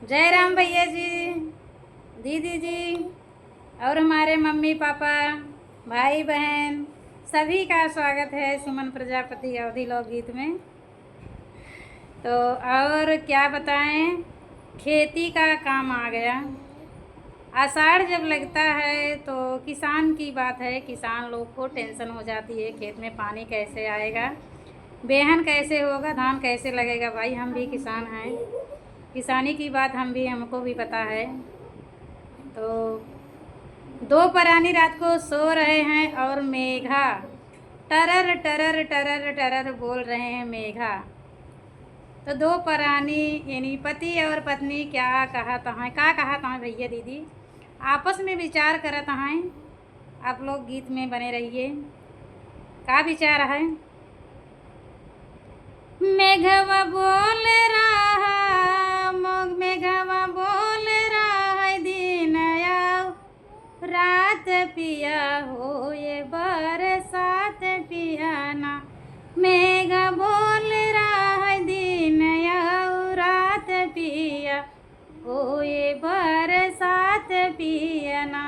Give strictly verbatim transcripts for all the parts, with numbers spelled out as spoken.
जय राम भैया जी, दीदी जी और हमारे मम्मी पापा, भाई बहन, सभी का स्वागत है सुमन प्रजापति अवधी लोकगीत में। तो और क्या बताएं, खेती का काम आ गया। आषाढ़ जब लगता है तो किसान की बात है, किसान लोग को tension हो जाती है, खेत में पानी कैसे आएगा, बेहन कैसे होगा, धान कैसे लगेगा। भाई, हम भी किसान हैं, किसानी की बात हम भी, हमको भी पता है। तो दो परानी रात को सो रहे हैं और मेघा टरर टरर टरर टरर बोल रहे हैं, मेघा। तो दो परानी यानी पति और पत्नी क्या कहत हैं, का कहत हैं भैया दीदी, आपस में विचार करत हैं। आप लोग गीत में बने रहिए। का विचार है? मेघवा बोल रहा, मोग-, मेघवा बोल रहा है, दिन आउ रात पिया हो, ये बरसात पिया ना। मेघ बोल रहा है, दिन आउ रात पिया हो, ये बरसात पिया ना।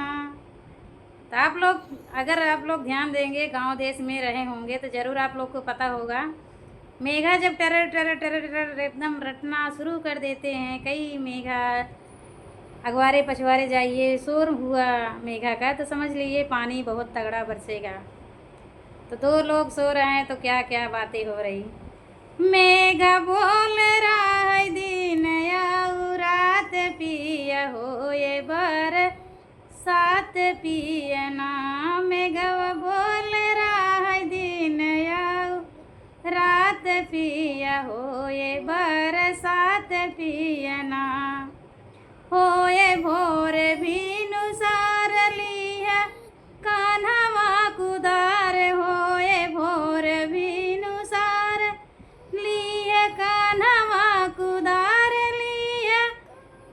तो आप लोग, अगर आप लोग ध्यान देंगे, गांव देश में रहे होंगे तो ज़रूर आप लोग को पता होगा, मेघा जब टरर टरर टरर टरर एकदम रटना शुरू कर देते हैं, कई मेघा अगवारे पछवारे जाइए, शोर हुआ मेघा का, तो समझ लीजिए पानी बहुत तगड़ा बरसेगा। तो दो लोग सो रहे हैं तो क्या क्या बातें हो रही। मेघा बोल रहा है, दिन आउ रात पिया हो, ये बरसात पिया ना। मेघवा बोल रहा है, दिन आउ रात पिया हो, ये बरसात पिया ना। होए भोर भिनुसार लिहा कान्हवा कुदार, होए भोर भिनुसार लिहा कान्हवा कुदार, लिहा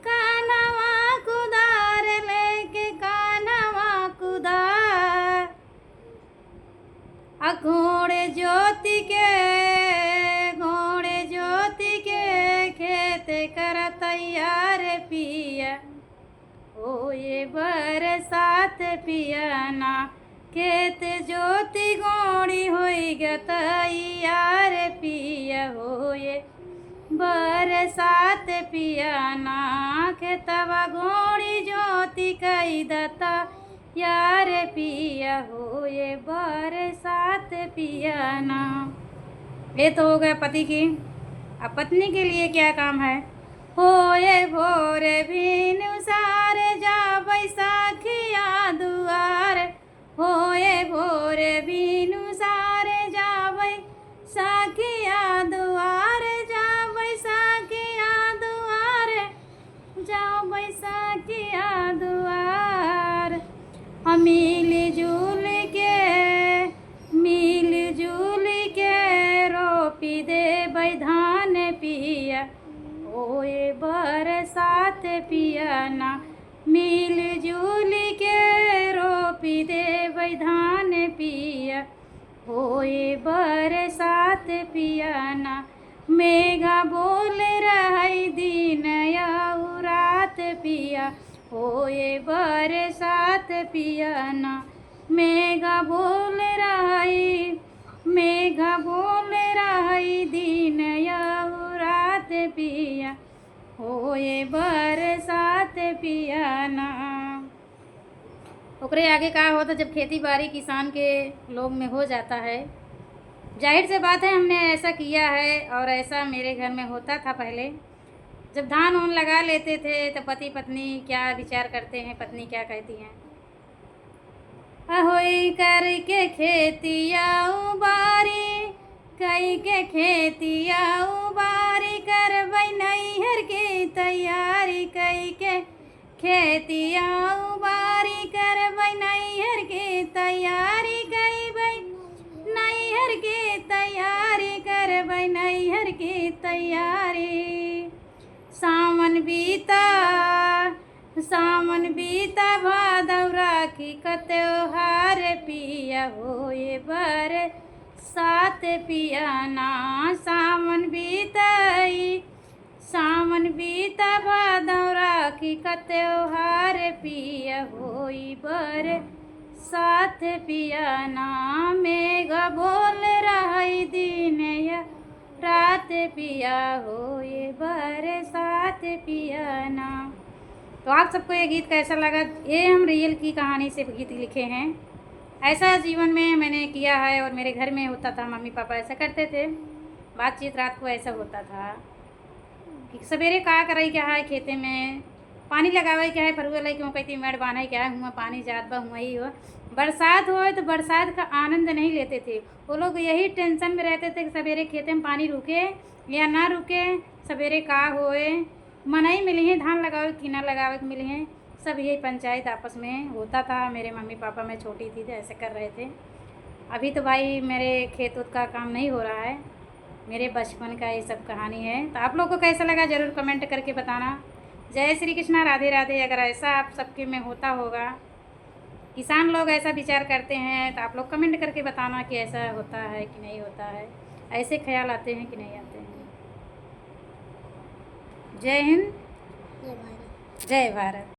कान्हवा कुदार, लेके कान्हवा कुदार। आ घोड़े जोति के, घोड़े जोति के खेत कर तैयार पिया, होए बरसात पिया ना। खेत जोति गोड़ी होई ग तैयार पिया, होए बरसात पिया ना। खेतवा गोड़ी जोति कई दता यार पिया, होए बरसात पिया ना। ये तो हो गया पति की। अब पत्नी के लिए क्या काम है? होए भोर भिनुसार जाबै सखिया दुआर, होए भोर भिनुसार जाबै सखिया दुआर, जाबै सखिया दुआर, जाबै सखिया दुआर। हम मिल जुल के, मिल जुल के रोपि देबै धान पिया, होए बरसात पिया ना। मिल जुल के रोपि देबै धान पिया, होए बरसात पिया ना। मेघा बोल रहै दिन आउ रात पिया, होए बरसात पिया ना। मेघा बोल रहै, मेघा बोल रहै दिन आउ रात पिया, होए बरसात पिया ना। ओकरे आगे का होता, जब खेती बाड़ी किसान के लोग में हो जाता है, जाहिर से बात है, हमने ऐसा किया है और ऐसा मेरे घर में होता था पहले। जब धान उन लगा लेते थे तो पति पत्नी क्या विचार करते हैं, पत्नी क्या कहती हैं? अहोई करके खेतिया उबारी, कई के खेतिया उबारी, करबै नैहर के तैयारी, कई के खेतिया उबारी, करबै नैहर के तैयारी, कइबै नैहर के तैयारी, करबै नैहर के तैयारी। सावन बीता, सावन बीता भादौ राखी क त्योहार पिया, होए बरसात पिया ना। सावन बीतई, सावन बीता भादौ का त्योहार पिया होई बरसात पिया ना, मेघ बोल रहई दिन या रात पिया होई बरसात पिया ना। तो आप सबको ये गीत कैसा लगा? ये हम रियल की कहानी से गीत लिखे हैं। ऐसा जीवन में मैंने किया है और मेरे घर में होता था, मम्मी पापा ऐसा करते थे। बातचीत रात को ऐसा होता था कि सवेरे का करई के है खेते में, पानी लगावे के है, फरुआ लइके कहती मेड़ बान्हे के है, हुआं पानी जात बा, हुआं ही हो। बरसात होए तो बरसात का आनंद नहीं लेते थे। वो लोग यही टेंशन में रहते थे कि सवेरे खेते में पानी रुके या ना रुके, सवेरे का होए, मनई मिलिहें धान लगावे कि ना लगावे के मिलिहें। सब यही पंचायत आपस में होता था। मेरे मम्मी पापा, मैं छोटी थी तो ऐसे कर रहे थे। अभी तो भाई मेरे खेत उत का काम नहीं हो रहा है, मेरे बचपन का ये सब कहानी है। तो आप लोग को कैसा लगा, ज़रूर कमेंट करके बताना। जय श्री कृष्णा, राधे राधे। अगर ऐसा आप सबके में होता होगा, किसान लोग ऐसा विचार करते हैं, तो आप लोग कमेंट करके बताना कि ऐसा होता है कि नहीं होता है, ऐसे ख्याल आते हैं कि नहीं आते हैं। जय हिंद, जय भारत। जय भारत।